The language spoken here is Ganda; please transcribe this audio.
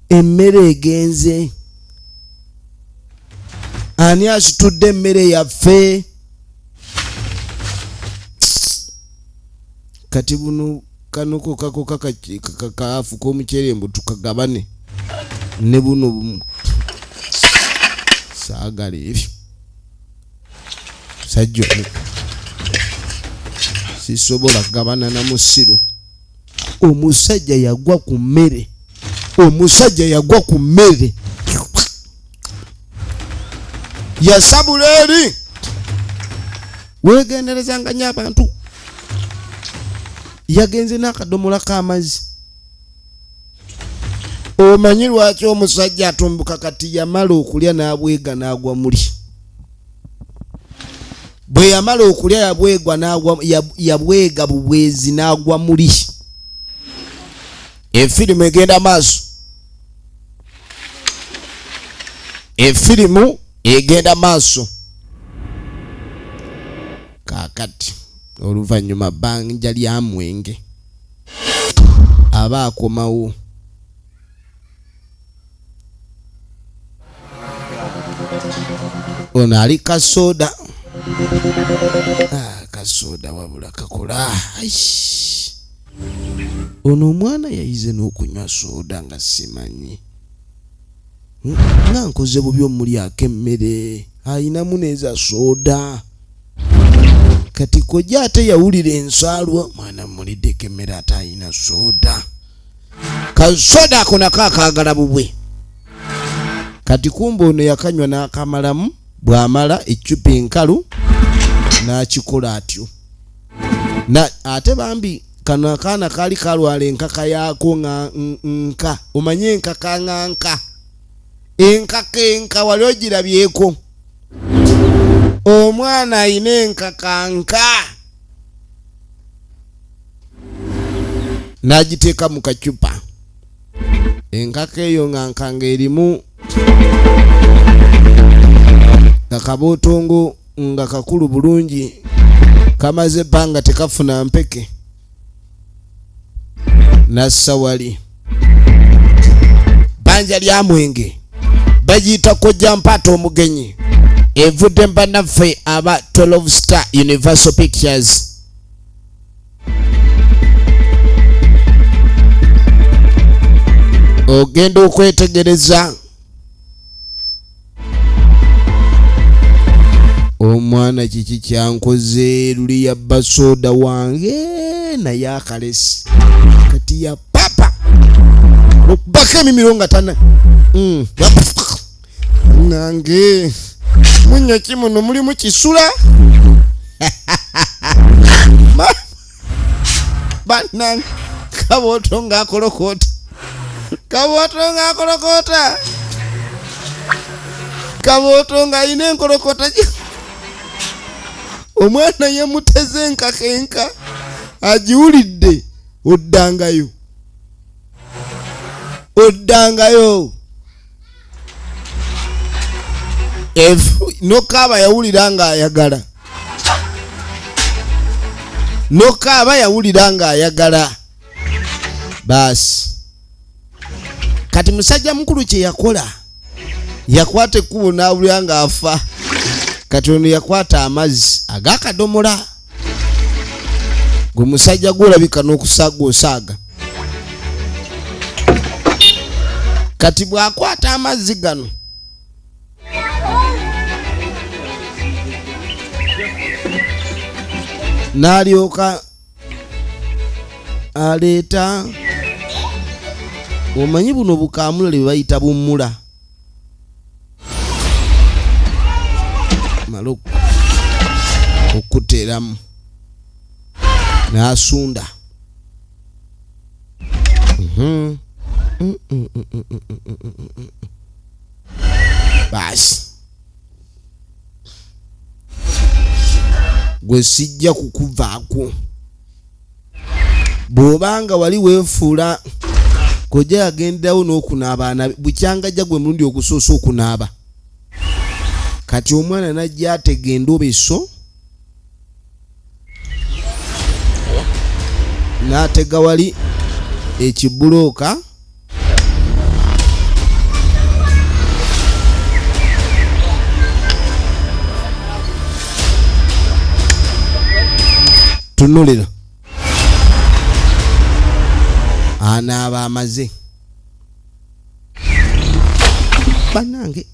Emmere egenze. Ani asitudde emmere yaffe? Kati buno kano kokakoka kaafu k'omuceere mbu tukagabane ne buno bumu. Saagala ebyo. Sajja omu sisobola kugabana na musiru. Omusajja yagwa ku mmere. Omusajja yagwa ku mmere. Yasabula eri. Weegenderezanga nnyo abantu. Yagenze n'akadomola k'amazzi. Omanyi lwaki omusajja atumbuka? Kati yamala okulya n'abwega n'agwa muli. Bwe yamala okulya yabwegwa n'agwa, yabwega bubwezi n'agwa muli. Efirimu egenda maaso. Efirimu egenda maaso. Kaakati oluvannyuma bbanja lya mwenge aba akomawo. Ono ali kasoda. Ah, kasoda wabula kakola. Ai. Ono omwana yayize n'okunywa soda nga simanyi. Nga nkoze bubi omulyako emmere. Ayinamu n'eza soda. Kati kojja ate yawulira ensaalwa, mwana muliddeko emmere ate ayina soda. Kasoda ako nako akaagala bubwe. Kati kumbe ono yakanywa n'akamalamu, bw'amala eccupa enkalu n'akikola atyo. Na ate bambi kano akaana kaali kalwala enkaka yaako nga nka. Omanye enkaka nga nka. Enkaka enka wali ogirabyeko. Omwana ayina enkaka nka. N'agiteeka mu kacupa. Enkaka eyo nga nkanga erimu akabootongo nga kakulu bulungi, kamaze ebbanga tekafuna mpeke. Nassa wali bbanja lya mwenge, bagiyita Kojja Mpaata Omugenyi, evudde bannaffe aba 12 Star Universal Pictures. Ogenda okwetegereza omwana kiki kyankoze luli yabba soda wange naye akalesi kati ya papa okubako emimiro nga tana. Nange munywa ki muno mulimu kisula bannange. Kabooto ng'akolokota, kabooto ng'akolokota, kabooto ng'alina enkolokota. Omwana yemuteze enkaka enka agiwulidde. Oddangayo, oddangayo. Nokaaba yawulira ng'ayagala, nokaaba yawulira ng'ayagala. Baasi kati musajja mukulu kye yakola, yakwata ekkubo n'awulira ng'afa. Kati ono yakwata amazzi ag'akadomola. Gwe musajja gwolabika n'okusaaga osaaga. Kati bw'akwata amazzi gano n'alyoka aleeta, omanyi buno bukamulali bwe bayita bummula mala okuteeramu n'asunda. Baasi gwe sijja kukuvaako bw'obanga wali weefuula. Kojja yagenderawo n'okunaaba anabe bukyangajja gwe mulundi ogusoose okunaaba. Kati omwana najja atega endobeso n'atega wali ekibulooka. Tunulira, anaaba amaze. Bannange,